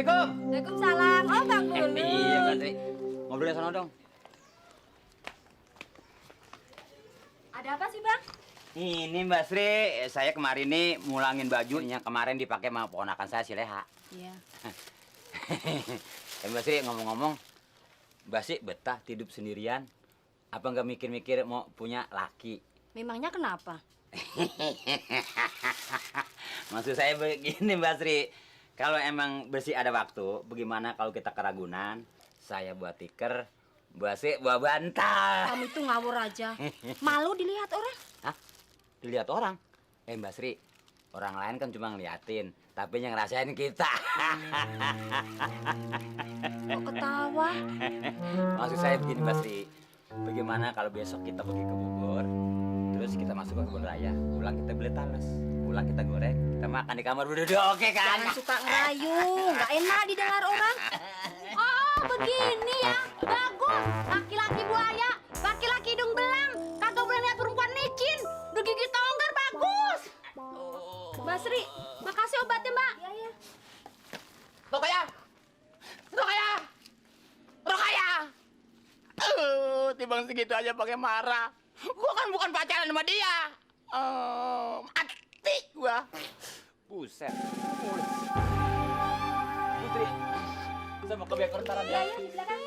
Assalamualaikum. Waalaikumsalam. Oh, Bang Bulus. Iya, Mbak Sri. Ngobrolnya sana dong. Ada apa sih, Bang? Ini Mbak Sri, saya kemarin nih mulangin baju yang kemarin dipakai sama ponakan saya si Leha. Iya. Mbak Sri ngomong-ngomong, Mbak Sri betah hidup sendirian? Apa nggak mikir-mikir mau punya laki? Memangnya kenapa? Maksud saya begini Mbak Sri, kalau emang bersih ada waktu, bagaimana kalau kita ke Ragunan, saya buat tiker, Mbak Sri bawa bantal. Kamu itu ngawur aja. Malu dilihat orang. Hah? Dilihat orang? Mbak Sri, orang lain kan cuma ngeliatin, tapi yang ngerasain kita. Kok ketawa? Maksud saya begini Mbak Sri, bagaimana kalau besok kita pergi ke Bogor, terus kita masuk ke kebun raya, pulang kita beli talas, pulang kita goreng, kita makan di kamar berdua, oke kan? Jangan suka ngerayu, nggak enak didengar orang. Oh, begini ya, bagus. Laki-laki buaya, laki-laki hidung belang, kagak boleh lihat perempuan licin, bergigi tonggar, bagus. Mbak Sri, makasih obatnya, Mbak. Iya, iya. Rokaya! Rokaya! Rokaya! Timbang segitu aja pakai marah. Gua kan bukan pacaran sama dia. Mati gua. Buset. Putri, saya mau ke Bekortaran Iya, ya. iya, di belakang.